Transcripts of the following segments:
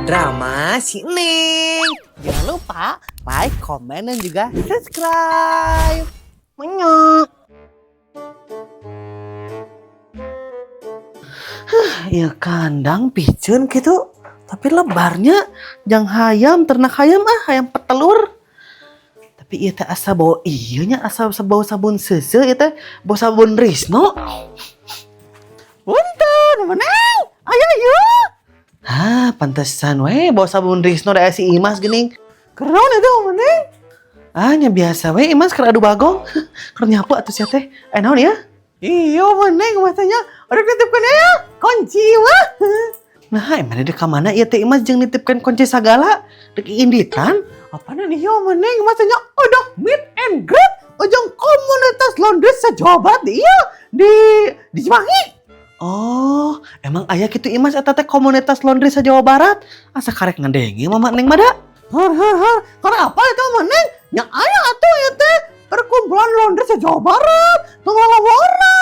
Drama si Neng. Jangan lupa like, komen, dan juga subscribe. Menyok. Ya kandang piceun gitu. Tapi lebarnya jang hayam, ternak hayam ah, hayam petelur. Tapi ieu teh asa bau ieu nya, asa bau sabun seuseuh ieu teh, bau sabun Risno. Punten, meneng. Ayo, ayo. Ah, pantesan we bau sabun Risno da si Imas geuning. Keren itu meneng. Ah, nya biasa we Imas keur adu bagong. Keur nyapu atuh sia teh. Eh naon ya? Iya meneng masanya. Udah nitipkan ya kunci mah. Nah, emang dek ka mana ieu teh Imas jeung nitipkeun kunci sagala? Dek inditan. Apa nih iya meneng masanya udah meet and greet ujung komunitas laundry se-Jawa Barat iya di Cimahi. Oh, emang aya kitu Imas eta teh komunitas laundry sa-Jawa Barat? Asa karek ngadenge mama Neng mah da. Har har har. Karena apa itu meneng? Ya aya atuh ya teh perkumpulan laundry se-Jawa Barat. Tong lalawora.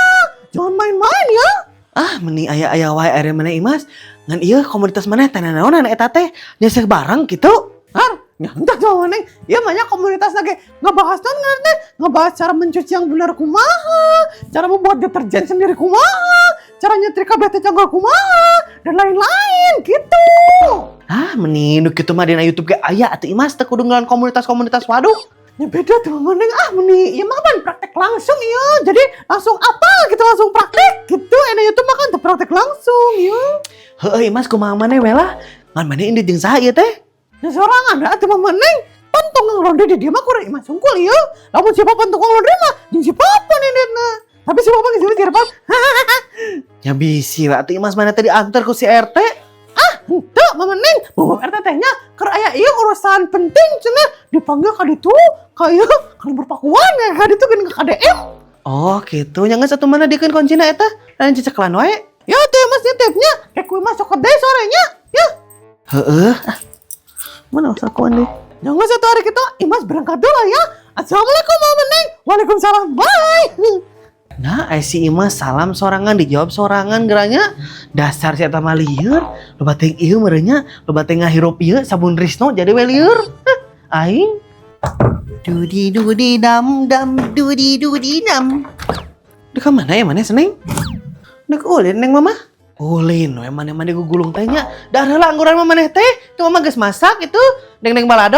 Jangan main-main ya. Ah, meni aya-aya wae area mana Imas? Ngan ieu komunitas mana teh naonan eta teh? Nyeseh barang kitu. Har, nyantai tuh meneng. Ya banyak komunitas lagi ngebahas tuh ngerti, ngebahas cara mencuci yang benar kumaha, cara membuat deterjen sendiri kumaha, cara nyetrika bete cangkul kumaha, dan lain-lain gitu. Ah, meni nu kitu mah dina YouTube ge aya atuh Imas teh kudu ngelawan komunitas-komunitas waduh. Ya beda tuh meneng ah meni, ya mah kan praktek langsung ya. Jadi langsung apa gitu langsung praktek gitu. Enak YouTube mah kan teu praktek langsung ya. Heueuh Imas kumaha maneh we lah. Ngan maneh indit jeung saha ieu teh? Ya sorangan atuh mah meneng. Pan tukang laundry di dia mah kurang Imas sungkul ya. Lamun si Papan tukang laundry mah jeung si Papan inditna. Tapi si Papan geus si Papan. Ya bisi we atuh Imas maneh teh diantar ku si RT. Ah, henteu mah meneng. Bawa RT teh nya keur aya ieu urusan penting cenah dipanggil ka ditu ka ieu ka lembur pakuan ya ka ditu geuning ka KDM. Oh, kitu nya geus atuh mana dikeun kuncina eta? Lain ciceklan wae. Ya teh Mas nitipnya kayak kue masuk ke deh sorenya. Ya. Heeh. Ah. Mana usah kuan deh. Jangan satu hari kita Imas berangkat dulu ya. Assalamualaikum Mama Neng. Waalaikumsalam. Bye. Nah, ai si Imas salam sorangan dijawab sorangan geranya. Dasar si eta mah lieur. Loba teh ieu meureunnya, loba teh ngahirup ieu sabun Risno jadi we lieur. Hah, aing. Dudi dudi dam dam dudi dudi dam. Dek ka mana ya maneh Seneng? Dek ulin Neng mama. Ulin we maneh mah digugulung teh nya. Dahar heula angguran mah maneh teh. Itu mama geus masak itu. Neng-neng balado.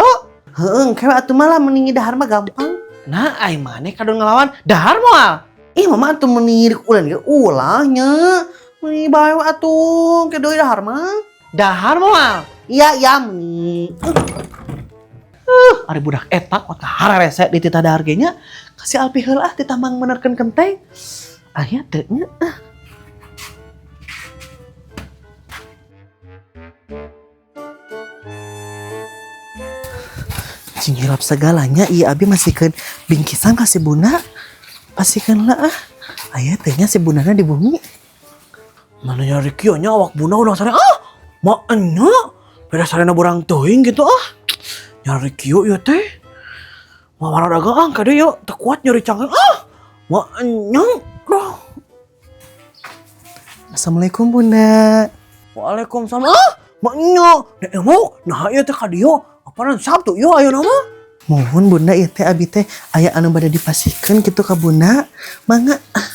Heueuh, engke we atuh mah lah mending dahar mah gampang. Nah, ai maneh kadon ngelawan dahar moal. Ih, mama atuh meni rek ulen ge ulah nya. Meni bae we atuh ke deui dahar mah. Dahar moal. Iya, iya meni. Ari budak eta kuat hararese di tita dahar ge nya. Kasih alpi heula ah tita mang menerkeun kenteng. Aya teu nya. Cing hilap segalanya, iya abi masihkeun bingkisan ka si Bunda. Pasihkeun lah ah. Aya teh nya si Bundana di bumi. Mana nyari kieu nya awak Bunda udah sare ah. Maenya beda sarena burang teuing gitu ah. Nyari kieu ieu teh. Mawar dagang ah kade yeuh teu kuat nyari cangkeng ah. Maenya. Duh. Assalamualaikum Bunda. Waalaikumsalam. Ah, maenya. Nek emok nah ieu teh ka dieu. Apaan Sabtu ieu ayeuna mah? Mohon Bunda ieu teh abi teh aya anu bade dipasihkeun kitu ka Bunda. Mangga. Ah,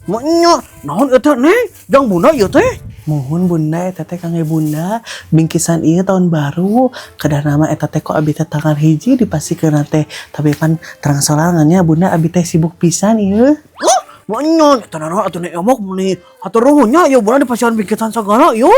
maenya. Naon ieu teh Neng? Jang Bunda ieu teh? Mohon Bunda eta teh kangge Bunda bingkisan ieu tahun baru. Kedah nama eta teh kok abi teh tanggal hiji dipasihkeun teh. Tapi pan terang sorangan nya Bunda abi teh sibuk pisan ieu. Ah, maenya eta naon atuh Nek emok meuni hatur nuhun nya ieu Bunda dipasihan bingkisan sagala ieu.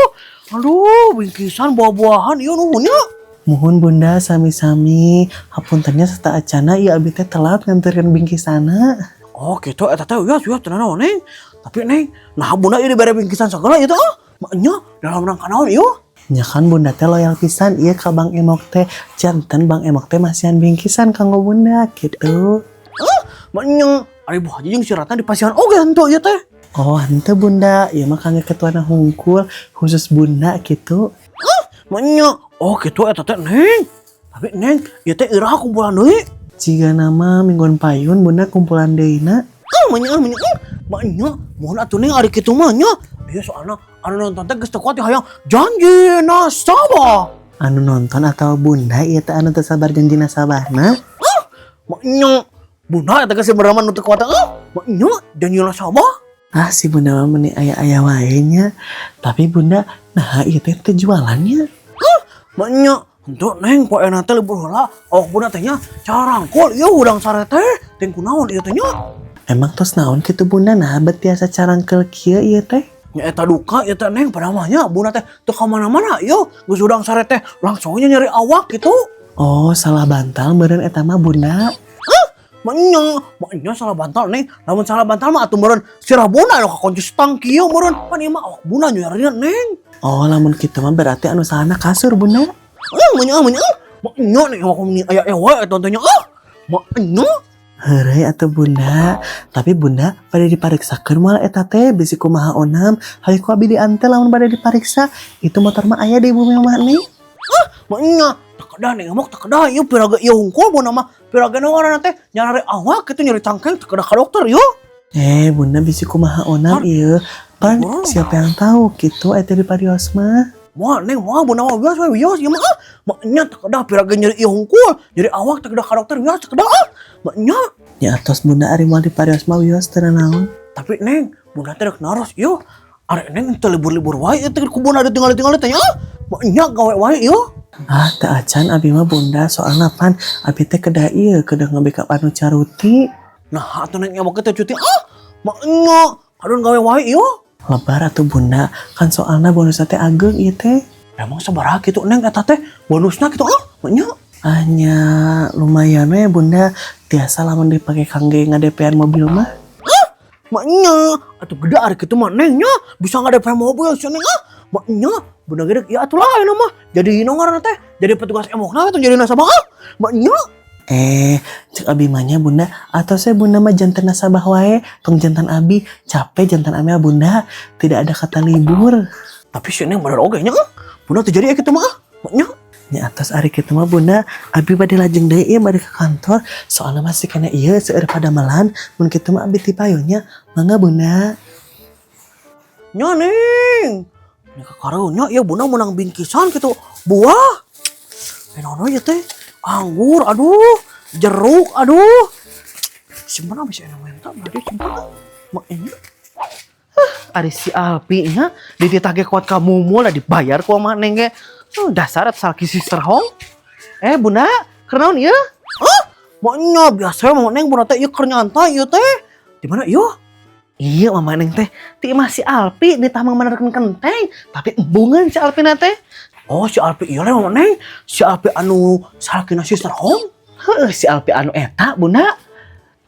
Aduh, bingkisan buah-buahan ieu nuhun nya. Mohon Bunda sami-sami hapuntennya serta acana ieu abi teh telat nganterkeun bingkisana. Oh gitu eta teh ieu sia teu nanaon Neng. Tapi Neng, nah Bunda ieu dibere bingkisan sagala ieu teh ah. Maenya dalam rangka naon ieu? Nya kan Bunda teh loyal pisan ieu ka Bang Emok teh. Janten Bang Emok teh masihan bingkisan kanggo Bunda gitu. Ah, maenya ari Bu Haji jeung si Ratna dipasihan oge henteu ieu teh. Oh henteu Bunda, ieu mah kangge ketuana hungkul khusus Bunda gitu. Ah, maenya. Oh gitu eta teh Neng. Tapi Neng, ieu teh iraha kumpulan deui? Jiga nama mingguan payun Bunda kumpulan deui na. Ah, maenya, maenya, ah. Maenya, mohon atuh Neng ari kitu mah nya. Ieu soalna Anu nonton teh geus teu kuat hayang janji nasabah. Anu nonton atau Bunda ieu teh anu teu sabar janji nasabahna? Maknya Bunda eta geus sebenarnya nu teu kuat, ah, maknya janji nasabah. Ah, si Bunda mah meni aya-aya wae nya. Tapi Bunda, nah ieu teh teu jualannya. Maknya henteu, Neng, poena teh libur heula awak Bunda teh nya carangkul ieu hudang sare teh teh kunaon ieu teh nya. Emang tos naon kitu, Bunda, nah bet tiasa carangkel kieu ieu teh? Nya eta duka ieu teh, Neng, padahal mah nya Bunda teh teu ka mana-mana ieu geus hudang sare teh langsung nya nyeri awak gitu. Oh, salah bantal meureun eta mah, Bunda. Maknya, maknya salah bantal, Neng. Lamun salah bantal mah atuh meureun sirah Bunda anu kakunci stang kieu meureun. Pan ieu mah awak Bunda nyerina, Neng. Oh, lamun kitu mah berarti anu salahna kasur, Bunda. Eh, maknya, maknya, maknya nih awak ini aya ewa eta teh nya, ah. Maknya. Heureuy atuh, Bunda. Tapi Bunda bade dipariksakeun moal eta teh, bisi kumaha onam? Hayu ku abi diantar lamun bade dipariksa. Itu motor mah aya di bumi mah nih. Maknya teu kedah, Neng, emok teu kedah ieu piraga ieu hungkul Bunda mah. Piraga nu ngaranna teh nyari awak kitu, nyeri cangkeng, teu kedah ka dokter ieu. Eh, Bunda, bisi kumaha onam ieu. Pan siapa yang tahu gitu eta di parios mah. Moal, Neng, moal, Bunda mah wios we wios ieu mah, ah. Maknya teu kedah piraga nyeri ieu hungkul, nyeri awak teu kedah ka dokter wios teu kedah, ah. Maknya. Ya atos, Bunda, ari moal di parios mah wios teu naon. Tapi Neng, Bunda teh rek naros ieu. Ari Neng teu libur-libur wae ieu teh ku Bunda ditinggal-tinggal teh nya, ah. Maknya gawe wae ieu. Ah, teu acan abi mah, Bunda, soalna pan abi teh kedah ieu, kedah nge-backup anu caruti. Nah, atuh Neng emok teh cuti, ah. Maknya kadon gawe wae ieu. Lebar atuh, Bunda, kan soalna bonusna teh ageng ieu teh. Emang sabaraha kitu, Neng, eta teh bonusna kitu, ah? Maknya. Ah nya lumayan we, Bunda, tiasa lamun dipake kangge nga-DP-an mobil mah. Maknya atuh gede ari kitu mah, Neng, nya bisa nga-DP mobil si Neng, ah. Maknya Bunda gede ya atuh lah ayeuna mah jadi nu ngaranna teh jadi petugas emokna atuh jadi nasabah, ah. Maknya. Eh, cek abi mah nya, Bunda, atau saya Bunda mah janten nasabah wae, tong janten abi, capek janten abi mah, Bunda, tidak ada kata libur. Tapi si Neng bener oge nya, ah. Bunda teh jadi kitu mah, ah. Maknya. Nya atos ari kitu mah, Bunda, abi bade lajeng deui ieu bade ke kantor, soalnya masih kena ieu seueur padamelan, mun kitu mah abi ti payun nya. Mangga, Bunda. Nya, Neng. Ini kakarunya ya Bunda menang bingkisan gitu. Buah. Eh, naon ieu teh? Anggur, aduh. Jeruk, aduh. Simpen bisa enak minta, berarti simpen. Maknya. Ari si Alpi nya dititah ge kuat ka mumul dibayar ku mah Neng ge. Oh, dasar eta salaki sister hong. Eh, Bunda, keur naon ieu? Hah? Maknya biasa mah Neng, Bunda teh ieu keur nyantai ieu teh. Di mana ieu? Iya, Mama Neng teh ti imah si Alpi ditah menerkeun kenteng, tapi embungeun si Alpi na teh. Oh, si Alpi ieu lah, Mama Neng. Si Alpi anu salakina sister hong. Heeh, si Alpi anu eta, Bunda.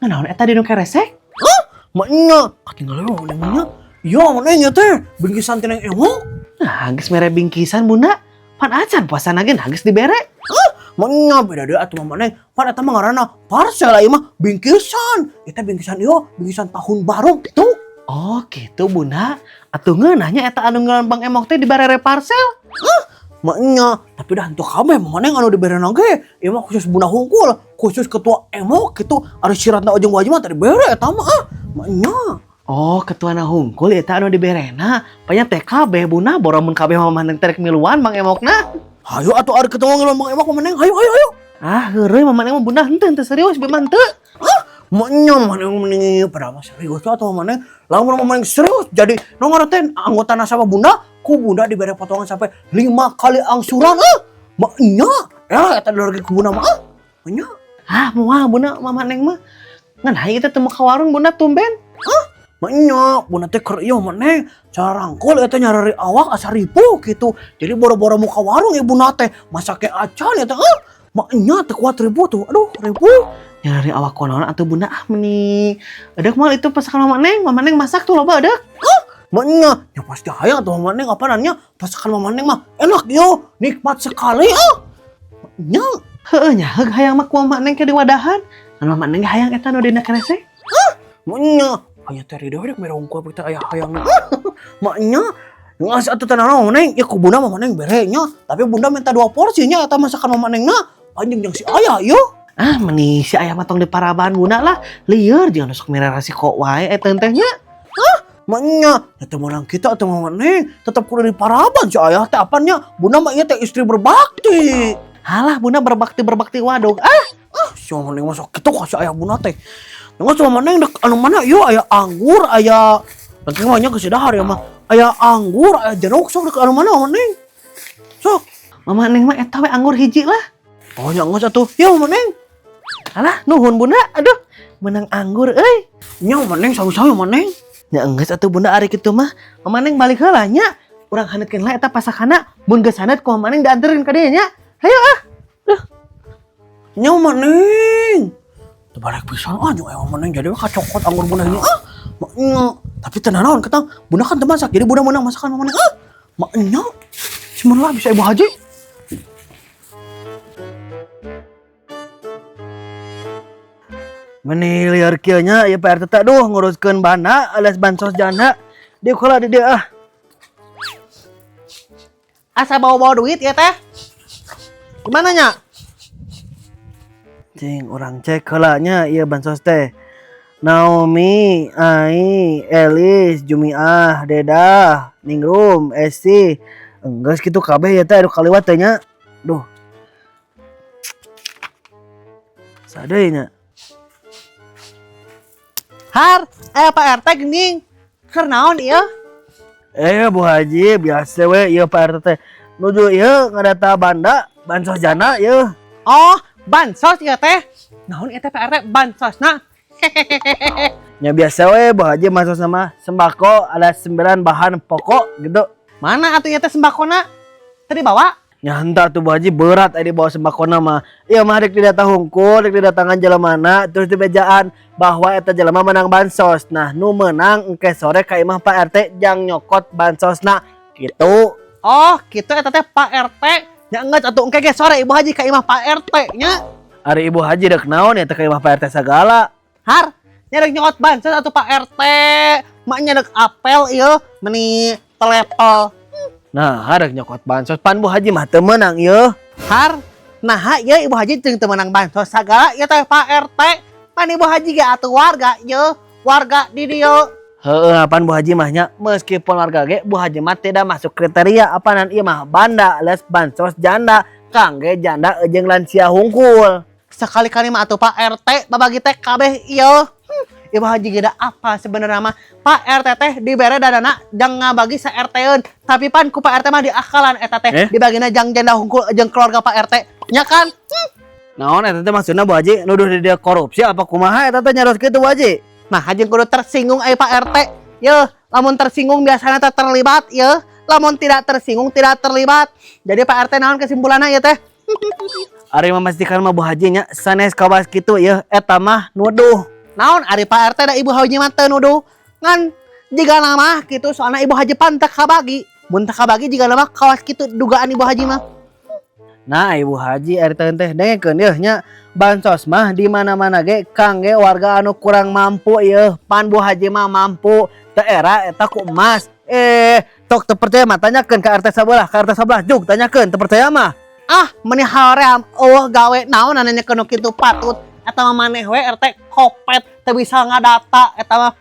Nganaon eta di nu keresek? Hah? Maknya katinggalan Mama Neng nya. Iya, Mama Neng ya teh bingkisan ti Neng Emok. Nah, geus mere bingkisan, Bunda. Pan acan puasa ge nah geus dibere. Hah? Maknya beda deui atuh, Mama Neng. Pan eta mah ngaranna parcel, ieu mah bingkisan. Eta bingkisan ieu, bingkisan tahun baru gitu. Oh, gitu, Bunda. Atuh ngeunahnya eta anu ngelan Bang Emok teh dibarere parcel. Hah? Maknya, tapi dah henteu kabeh Mama Neng anu dibere ge. Ieu mah khusus Bunda hungkul, khusus ketua Emok gitu. Ari syaratna ojong wajib mah teu dibere eta mah, ah. Maknya. Oh, ketua na hungkul eta anu diberena. Banyak teh kabeh, Bunda, boro mun kabeh mah Neng terek miluan Bang Emokna. Hayu atuh ari ketemu ngiluan Bang Emok, Mama Neng. Hayu, hayu, hayu. Ah, heureuy Mama Neng mah, Bunda, henteu henteu serius be mah henteu. Ah, maknya Mama Neng mending pada mah serius atuh Mama Neng. Lamun Mama Neng serius jadi nu ngaran teh anggota nasabah Bunda, ku Bunda dibere potongan sampai 5 kali angsuran, ah. Maknya, ya eta lagi ku Bunda mah, ah. Maknya. Ah, moal, Bunda, Mama Neng mah. Ngan hayu kita temu ka warung, Bunda, tumben. Ah, maknya Bunda teh keur ieu, Mama Neng, carangkul eta nyareri awak asa ripuh gitu. Jadi boro-boro muka warung ieu Bunda teh masak ge acan eta, ah. Maknya teu kuat ripuh tuh. Aduh, ripuh. Nyareri awak kunaon atuh, Bunda, ah meni. Edek moal itu pasakan Mama Neng, Mama Neng masak tuh loba edek. Ah, maknya ya pasti hayang atuh Mama Neng, apa nanya pasakan Mama Neng mah enak yo, nikmat sekali, ah. Maknya. Heeh nya, heug hayang mah ku Mama Neng ke diwadahan. Ngan Mama Neng hayang eta nu dina keresek. Ah, maknya hanya teh rideui dek mere hungkul teh aya hayangna. Maknya ngas atuh teh naon, Neng? Ya ku Bunda Mama Neng bere nya, tapi Bunda minta dua porsi nya eta masakan Mama Neng na. Anjing jeung si Ayah yo. Ah, meni si Ayah mah tong diparaban, Bunda lah. Lieur jangan sok mere rasiko wae eta teh nya. Hah? Maknya, ya teu meunang kita atuh, Mama Neng, tetep kudu diparaban si ayah teh apannya. Bunda mah ieu teh istri berbakti. Halah, Bunda berbakti berbakti waduk. Ah, Ah, si Mama Neng masuk kitu ka si ayah bunda teh. Dengar si Mama Neng dek anu mana ieu, aya anggur, aya nanti mah nya geus dahar ya mah. Aya anggur, aya jeruk, sok dek anu mana, Mama Neng? Sok. Mama Neng mah eta we anggur hiji lah. Oh nya geus atuh. Ya, Mama Neng. Alah, nuhun, Bunda. Aduh, menang anggur euy. Nya, Mama Neng, sami-sami, Mama Neng. Nya enggeus atuh, Bunda, ari kitu mah. Mama Neng balik heula nya. Urang haneutkeun lah eta pasakana. Mun geus haneut ku Mama Neng dianteurkeun ka dieu nya. Hayo ah. Nya, Mama Neng. Teu balik pisan ah jeung aya Mama Neng, jadi we kacokot anggur bunda ini ah. Maknya, tapi teu nanaon ketang. Bunda kan teu masak, jadi bunda menang masakan Mama Neng ah. Maknya. Simpen lah bisa Ibu Haji. Meni lieur kieu nya ieu Pak RT teh, aduh, nguruskeun banda alias bansos janda. Dieu heula di dieu ah. Asa bawa-bawa duit ya teh? Gimana nya? Cing, urang cek heula nya ieu bansos teh. Naomi, Ai, Elis, Jumiah, Dedah, Ningrum, Esi. Enggeus kitu kabeh ya teh, aduh, kaliwat teh nya. Duh. Sadeui nya. Har, Pak RT geuning. Keur naon ieu? Eh, Bu Haji, biasa we ieu Pak RT teh. Nuju ieu ngadata banda bansos janda ieu. Oh, bansos ieu teh. Naon ieu teh, Pak RT, bansosna? Ya biasa we, Bu Haji, bansos sama sembako ada 9 bahan pokok gitu. Mana atuh ieu teh sembakona? Tadi bawa? Ya entah tuh, Bu Haji, berat di bawa sembakona mah. Ieu mah rek didata hungkul, rek didatangan jelemana terus dibejaan bahwa eta jelema menang bansos. Nah, nu menang engke sore ka imah Pak RT jang nyokot bansosna gitu. Oh, gitu eta teh, Pak RT. Ya enggak atuh, engke ge sore Ibu Haji ka imah Pak RT nya. Ari Ibu Haji rek naon ya teh ka imah Pak RT sagala? Har, nya rek nyokot bansos atuh, Pak RT. Maknya rek apel ieu meni telepel. Nah, rek nyokot bansos pan Bu Haji mah teu meunang ieu. Har, nah ieu Ibu Haji jeung teu meunang bansos sagala ieu teh, Pak RT. Pan Ibu Haji ge atuh warga ieu, warga di dieu. Heeh, apaan Bu Haji mah nya, meskipun warga ge Bu Haji mah tidak masuk kriteria, apaanan ieu mah banda alias bansos janda kangge janda jeung lansia hungkul. Sekali-kali mah atuh, Pak RT, babagi teh kabeh ieu. Ibu Haji ge da apa sebenarnya mah Pak RT teh dibere dadana jang ngabagi sa RT-eun, tapi pan ku Pak RT mah diakalan eta teh. Eh? Dibagina jang janda hungkul jeung keluarga Pak RT nya kan. Naon eta teh maksudna, Bu Haji? Nuduh di dia korupsi apa kumaha eta teh nyaros kitu, Bu Haji? Nah, haji kudu tersinggung ai Pak RT. Yeuh, lamun tersinggung biasanya teh terlibat yeuh. Lamun tidak tersinggung tidak terlibat. Jadi Pak RT naon kesimpulanna ieu teh? Ari memastikan mah, Bu Haji nya, sanes kawas kitu yeuh, eta mah nuduh. Naon ari Pak RT, da Ibu Haji mah teu nuduh. Ngan jiga nama kitu, soalna Ibu Haji pan teu kabagi. Mun teu kabagi jiga nama kawas kitu dugaan Ibu Haji mah. Nah, Ibu Haji, ari teh teh dengekeun yeuh nya, bansos mah di mana-mana ge kangge warga anu kurang mampu yeuh. Pan Bu Haji mah mampu, teu era eta ku emas. Eh, tok teu percaya mah tanyakeun ka RT sabelah, ka RT sabelah jug tanyakeun, teu percaya mah. Ah, meni hoream eueuh gawe naon nanyakeun nu kitu patut. Eta mah maneh we RT kopet teu bisa ngadata eta mah.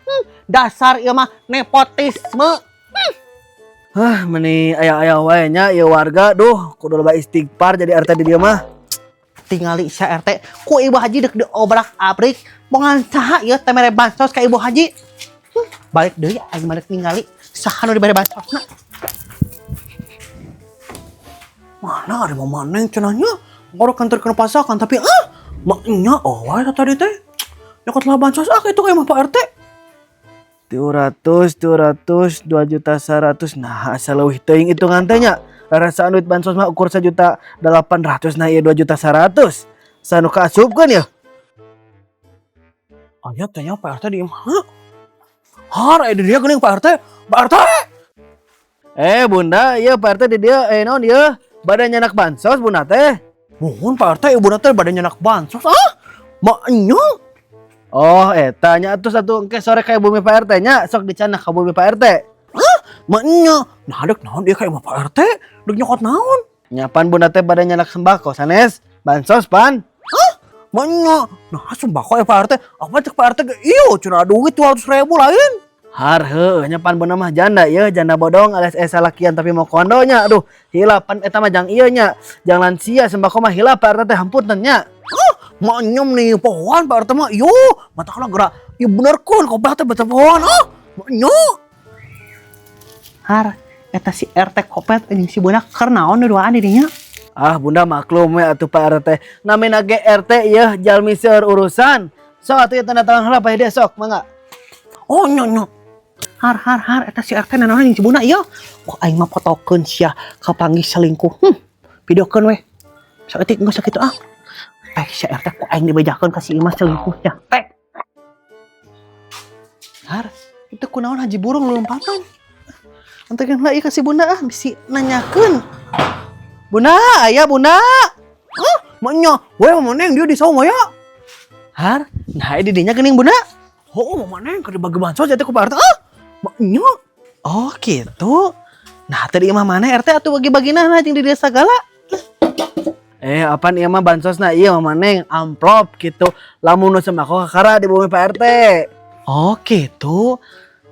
Dasar ieu mah nepotisme. Hah, meni aya-aya wae nya ieu warga, duh, kudu loba istighfar jadi RT di dieu mah. Tingali sia RT, ku Ibu Haji dek diobrak-abrik, bongan saha ieu teh mere bansos ka Ibu Haji. Balik deui aing, balik ningali saha nu dibere bansosna. Mana ada Mama Neng cenah nya? Baru kantor kena pasakan tapi ah, maknya oh wae tadi teh. Nyokot lah bansos ah itu kayak mah Pak RT. 200, 200, 2 juta 100. Nah, asa leuwih teuing hitungan teh nya. Rarasaan duit bansos mah ukur 1 juta 800, nah ieu 2 juta 100. Sanu kaasupkeun ya? Aya teh nya Pak RT di imah. Har, aya di dia geuning Pak RT. Pak RT. Eh, Bunda, ieu Pak RT di dieu, eh naon ieu? Bade nyandak bansos Bunda teh. Mohon Pak RT, ibu teh bade nyandak bansos ah. Maknya. Oh, eta nya atuh satu engke sore kayak bumi Pak RT nya, sok dicandak ka bumi Pak RT. Maknya. Nah, dek naon dia kayak mah Pak RT? Dek nyokot naon? Nyapan Bunda teh bade nyandak sembako sanes, bansos pan. Maknya. Nah, sembako ya Pak RT. Apa cek Pak RT ge iyo cenah duit 200 ribu lain. Har heueuh nya, pan bunda mah janda ya, janda bodong alias salakian tapi mokondo nya. Aduh, hilap pan eta mah jang ieu nya. Jang lansia sembako mah hilap Pak RT teh, hampunten nya. Oh, mak nyem nih pohoan Pak RT mah. Yo, mata kana gerak. Ya bener kun, kopah teh betul pohoan. Oh, mak nyo. Har, eta si RT kopet anjing si bunda keur naon duaan di dinya? Ah, bunda maklum we atuh Pak RT. Namina ge RT yeuh jalmi seueur urusan. Sok atuh ieu tanda tangan heula Pak Hide, sok mangga. Oh, nyo nyo. Har har har, eta si RT nanaon jeung si bunda ieu? Ku aing mah potokeun sia kapanggih selingkuh. Videokeun we. Saeutik geus sakitu ah. Pek si RT ku aing dibejakeun ka si Imas selingkuh nya. Pek. Har, itu kunaon haji burung lompatan? Antekeun heula ieu ka si bunda ah, bisi nanyakeun. Bunda, aya bunda. Ah, mak nya, we mama neng dia di saung ya. Har, nah di dinya geuning bunda. Oh, mama neng keur dibagi bansos teh ku Pak RT. Ah, mak nya. Oh, gitu. Nah, tadi imah mana RT atuh bagi-bagina nah jeung di desa segala. Eh, apaan ieu mah bansosna ieu mama neng amplop gitu. Lamun nu sembako kakara di bumi Pak RT. Oh, gitu.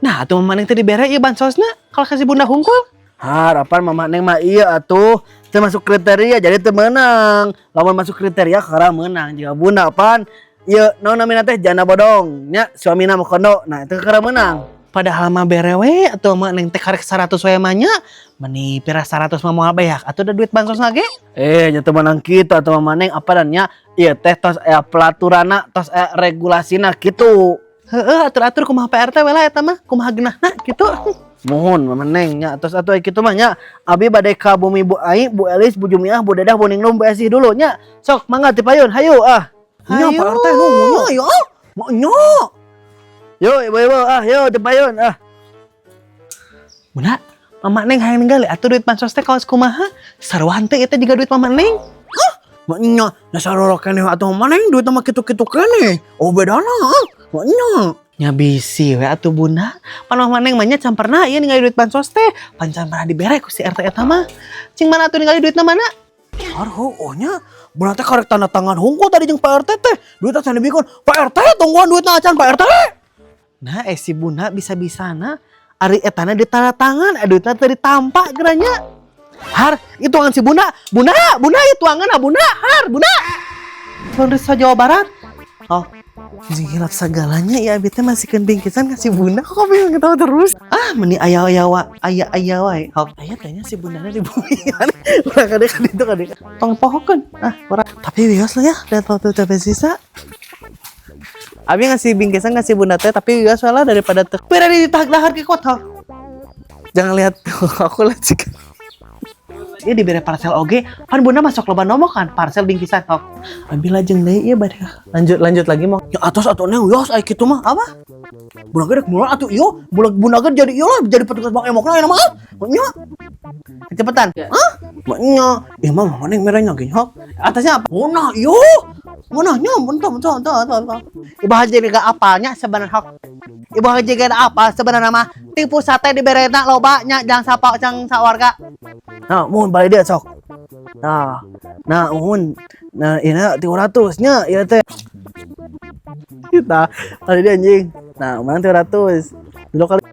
Nah, atuh mama neng teh dibere ieu bansosna kalau kasih bunda hungkul. Har, apaan mama neng mah iya atuh teu masuk kriteria jadi teu meunang. Lamun masuk kriteria kakara meunang. Jika bunda apaan ieu naon namina teh janda bodong nya, suamina mokondo. Nah, itu kakara meunang. Padahal mah bere we atuh mah neng teh karek 100 we mah nya. Meni pira 100 mah moal beak atuh da duit bansos ge. Eh, nya teu meunang kitu atuh mama neng, apa dan nya ieu teh tos aya pelaturanna, tos aya regulasina kitu. Heeh, atur-atur kumaha Pak RT we lah eta mah, kumaha geunahna kitu. Mohon mama neng nya, tos atuh kitu mah nya. Abi bade ka bumi Bu Ai, Bu Elis, Bu Jumiah, Bu Dedah, Bu Ningrum, Bu Esih dulu nya. Sok mangga tipayun, hayu ah. Nya Hayu. Pak RT nu nya ya ah. Mak nya. Yo ibu-ibu ah, yo tipayun ah. Bunda, mama neng hayang ninggali atuh duit bansos teh kawas kumaha? Sarua teh eta juga duit mama neng. Mak nya, nya sarua keneh atuh mama neng, duit mah kitu-kitu keneh. Oh, bedana ah. Mak nya. Nya bisi we atuh bunda. Pan mama neng mah nya can pernah ieu ningali duit bansos teh. Pan can pernah dibere ku si RT eta mah. Cing mana atuh ningali duitna mana? Har heueuh nya. Bunda teh karek tanda tangan hungkul tadi jeung Pak RT teh. Duitna can dibikeun. Pak RT tungguan duitna acan Pak RT. Nah, eh si bunda bisa-bisana ari etana ditanda tangan, eh duitna teh ditampa geranya. Har, itu tuangan si bunda. Bunda, bunda itu tuangan ah bunda. Har, bunda. Pemerintah Jawa Barat. Oh, anjing hilap segalanya ya abi teh masih keun bingkisan ka si bunda kok bingung ketawa terus. Ah, meni aya aya wa, aya aya wae. Hop, aya kayaknya si bundana di bumi. Urang kade kade itu kade. Tong pohokeun. Ah, urang. Tapi wios lah ya, lihat waktu capek sisa. Abi ngasih bingkisan ngasih bunda teh tapi wios lah daripada teh. Pira di tahak dahar ke kota. Jangan lihat aku lihat sih. Ini diberi parcel oge, pan bunda masuk loba nomo kan parcel bingkisan hok. Abi lajeng deui ieu bade. Lanjut lanjut lagi mau. Ya atos atuh neng wios aya kitu mah apa? Bunda ge rek mulai atuh ieu, bunda bunda ge jadi ieu lah, jadi petugas bank emokna aya mah. Ah. Nya, Kecepatan. Hah? Mak nya, ieu mah mama neng merenya ge nya. Atasnya apa? Mana ieu? Mana nya? Bentar bentar bentar bentar. Bentar. Ibu haji gak apalnya sebenarnya hok. Ibu haji gak apa sebenarnya mah tipu sate diberena loba nya jangan sapa jangan sawarga. Nah, mohon balik dia sok. Nah, nah mohon. Nah, ini 300 nya, ieu teh. Kita balik dia anjing. Nah, mana 300? Dulu kali.